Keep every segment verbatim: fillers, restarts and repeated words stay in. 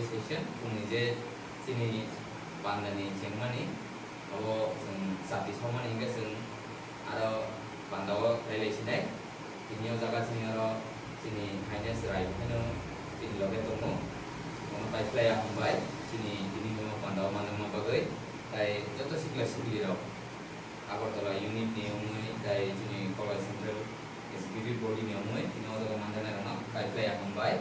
Session, chini je chini pandani chengmani, abo chwng chati somani hingke chwng aro pandao khlai lai sinai. Tini o jaga chini aro chini highness rai phano chini loge tongo. Omo tai khlai ya hambai chini tini no pandao manjakma bagwi, tai joto sikla sikli rok. Agartala unit ni wngwi tai chini Koloi Central Executive Body ni wngwi tini o jaga manjaknai rokno tai khlai ya hambai.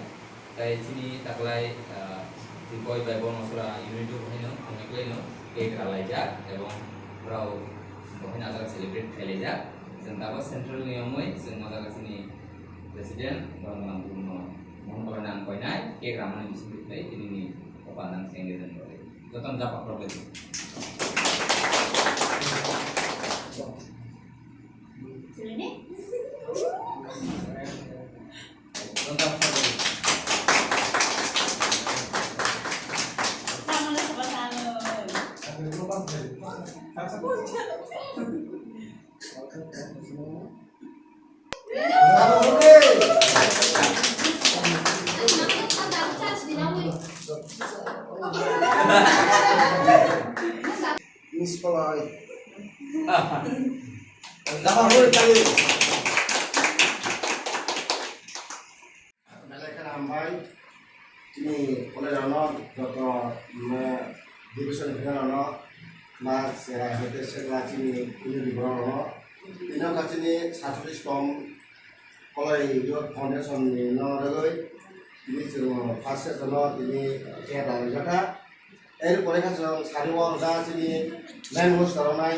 Tai chini taklai, ah, Tripoi bai Bono Sora unit o haino khongnai khlaino cake ralaijak ebong borok bo haino ajak celebrate khailaijak. Chwng tabuk central ni wngwi chwng o jaga chini president borok no ang kubuno mohon kolai nang koinai cake ramani bising twi tini ni o pandang sengri dan bagwi. Jotono japak rok lai. Miss Koloi. Dama hoi tali. Belai kheno hambai. Chini kolai rano joto, mm, division kheno rano na sera hete sekla chini community borok rano. Ino ka chini satrish tom Koloi Youth Foundation ni no rwgwi tini chwng first session no tini chair rwjak kha. Er pore kha chwng sari o da chini main road saroknai,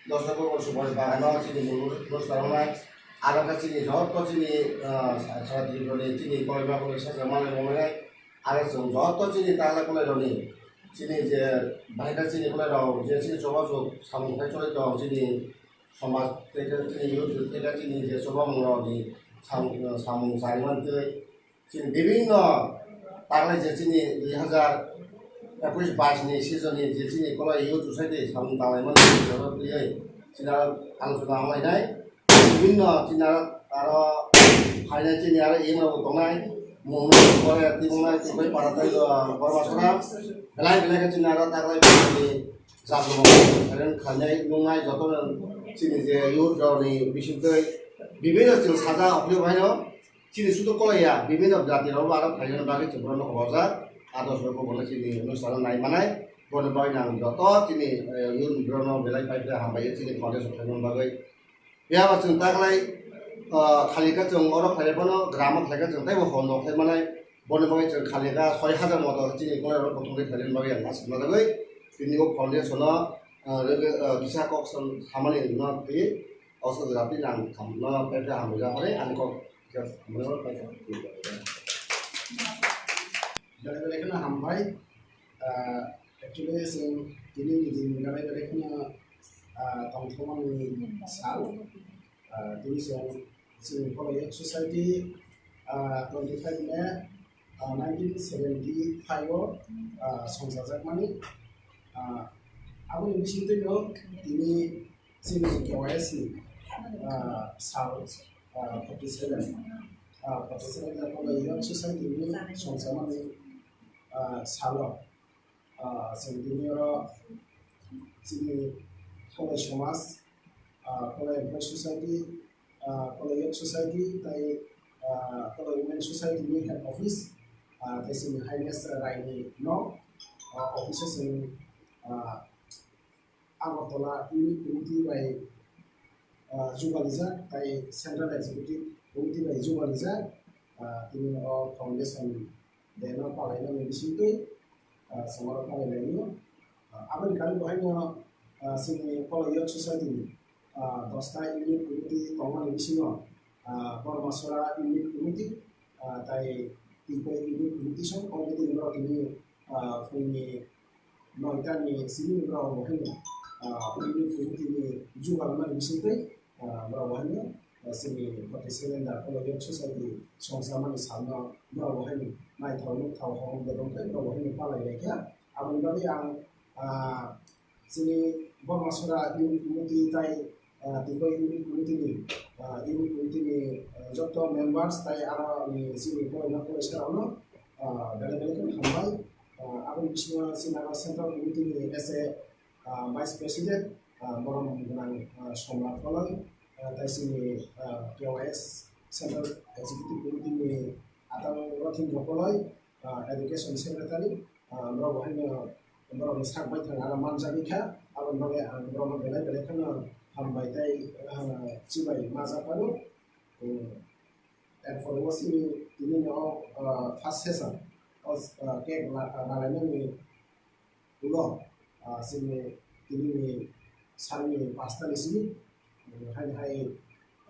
Dosra Bogor Supai Bagano chini mul road saroknai. Aro kha chini joto chini, ah, sa, sa, Tripura ni chini koloi ma koloi sa sa malai mwnai. Aro chwng joto chini tala koloi roni chini je bahai kha chini koloi rok je chini choba chuk samung khai choli tong chini somaj tei khe chini youth tei khe chini je chobamung rok ni samung, samung chari mantwi chini bibinno taklai je chini dui hazar ekush bais ni season ni je chini kolai youth society samung tanglai mani twiwi chini aro alochona wnglainai bibinno chini aro aro phainai chini aro ema bo tongnai mungno pore tibongnai tiboi para tei borma sora belai belai khe chini aro taklai ni Chakma khainai nungnai jotono chini je youth rokni bisingtwi bibinno chwng sajak, ophiyok haino chini sudu kolaiya bibinno jati rok aro phainani bagwi chwng bohrokno hojak. Ador soro bohrokno chini onustano nai manai, borokni bagwi nang joto chini, eh, youth rokno belai paipre hambai chini foundation khlaimani bagwi. Phiya ba chwng taklai, ah, khalikha chwng oro khlai phano, gramo khlaikha chwng teibo hor no khlai manai. Boni bagwi chwng khalikha soi hajar moto chini kolai rok buthumwi khlaina bagwi ang aswk manjagwi. Tini o foundation no, ah, rwgwi, ah, kisa kok samani no twi o sojra twi nang tham no paipra hambai jak hwnwi ani kok kisa samani no paipra. Belai belai kheno hambai. Ah, actually, chwng tini nini belai belai kheno, ah, tongthokmani sal. Ah, tini chwng chini Koloi Youth Society, ah, twenty five May, ah, nineteen seventy five o, ah, songchajakmani. Ah, aboni bisingtwino tini chini K Y S ni, ah, sal, ah, forty seven, ah, forty seven Koloi Youth Society ni songchamani, ah, salo. Ah, chwng tini oro chini Koloi Somaj, ah, Koloi Employee Society, ah, Koloi Youth Society, tei, ah, Koloi Women Society ni head office, ah, tei chini Highness Raini no, ah, office o chwng, ah, Agartala Unit Committee bai, ah, jugalijak, tei Central Executive Committee bai jugalijak, ah, tini o foundation day no palainani bisingtwi, ah, chwng oro palailaio. Ah, aboni kari bo haino, ah, chini Koloi Youth Society ni, ah, dosta unit committee tongmani bisingo, ah, Bormasora unit committee, ah, tai Tikoi unit committee song already borok tini, ah, phungni noita ni simi borok bo haino, ah, unit committee ni jugalmani bisingtwi, ah, borok bo haino, ah, chini forty seven da Koloi Youth Society songchamani salno borok bo haino naithok nukthok horo bo tongkhe borok bo haino palai laikha. Aboni bagwi ang, ah, chini Bormasora unit committee tai, ah, Tikoi unit committee ni, ah, unit committee ni, ah, joto members tai aro ni chini koloi ma koloi sarokno, ah, belai belai kheno hambai. Bisingo chini aro Central Committee ni as a, ah, Vice President, ah, borom gwnang, ah, Somrat Koloi, ah, tai chini, ah, K Y S Central Executive Committee ni atang Rotindra Koloi, ah, Education Secretary, ah, borok bo haino borokni sak baithang aro manjagwi kha, aboni bagwi ang borokno belai belai kheno hambai tei, ah, chibai ma jak phano. Hmm. Erpore o chini tini no, ah, first session o, ah, cake la-, lalainani ulo, ah, chini tini ni salni pasta ni simi, hmm, hai hai,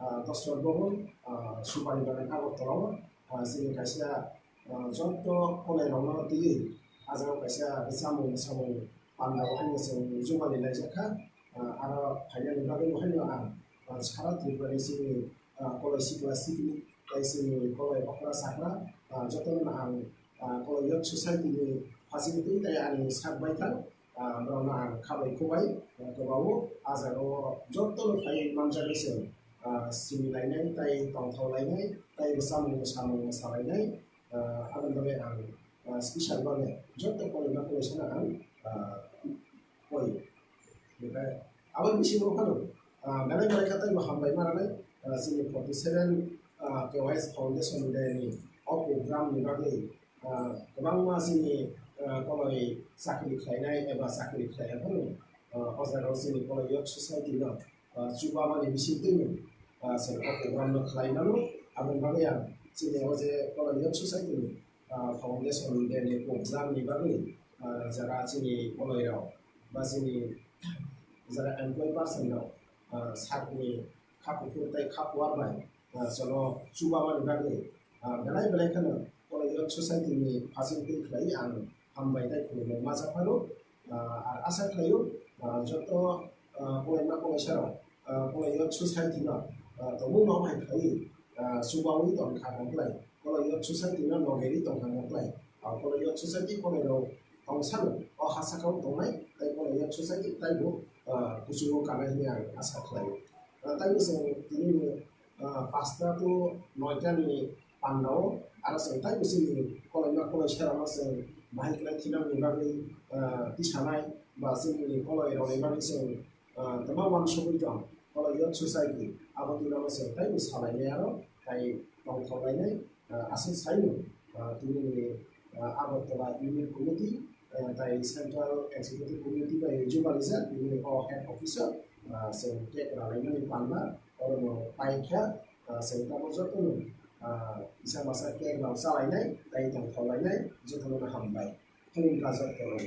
ah, Doctor Bobon, ah, Supari Bagan Agartala o, ah, chini kaisa, ah, joto kolai rokno twiwi ah jaga o kaisa chamung samung panda o haino chwng jumani laijak kha, ah, aro phainani bagwi bo haino ang, ah, sara Tripura ni chini, ah, kolai sikla sikli, tei chini kolai okra sakra, ah, jotono no ang, ah, kolai youth society ni facility tei ani sak baithang, ah, borokno ang khabai khubai, ah, kwbao ah jaga o jotono phaiwi manjagwi chwng, ah, simi lainai tei tongthok lainai tei bo chamung samung mwsa lainai, ah, aboni bagwi ang, ah, special bagwi joto kolai ma kolai sana ang, ah, koi. Oke, aboni bisingo phano, ah, belai belai kha tei bo hambai ma rwnai, ah, chini forty seven, ah, K Y S Foundation Day ni o program ni bagwi, ah, kwbangma chini, ah, koloi chakri khlainai eba chakri khlaiya phano, ah, o jaga o chini koloi youth society no, ah, chubamani bisingtwi no, ah, chwng o program no khlai mano. Aboni bagwi ang chini o je koloi youth society ni, ah, Foundation Day ni program ni bagwi, ah, jara chini koloi rok ba chini jara employee person rok, ah, sakni kha kuphur tei kha kuar bai, ah, chwngno chubamani bagwi, ah, belai belai kheno koloi youth society ni facility khlai ang hambai tei khulumung ma jak phano. Ah, ar asa khlaio, ah, joto, ah, kolai ma kolai sa rok, ah, koloi youth society no, ah, tongwi ma hai khlai, ah, chubawi tong kha nang khlai. Koloi youth society no nogeri tong kha nang khlai. Ah, koloi youth society koloi rok tong sano o ha saka o tongnai tei koloi youth society tei bo, ah, kuchugo kanai hwnwi ang asa khlaio. Ah, tei bo chwng tini ni, ah, pasta to noita ni panda o aro chwng tei bo chini koloi ma koloi sa rok no chwng bahai khlai thinang ni bagwi, ah, tisanai ba chini koloi rok ni bagwi chwng ah, tama uansugwi tong, koloi youth society, abo twi rokno chwng teibo salainai aro, tai tongthok lainai, ah, aswk saino, ah, tini ni, ah, Agartala Union Committee, ah, tai Central Executive Committee bai jubalijak, tini ni o head officer, ah, chwng cake ralainani panda, orono paikha, ah, chwng tamo jotono, ah, kisa masa cake rok chalainai, tai tongthok lainai, jotono hambai. Khulumkha jotono.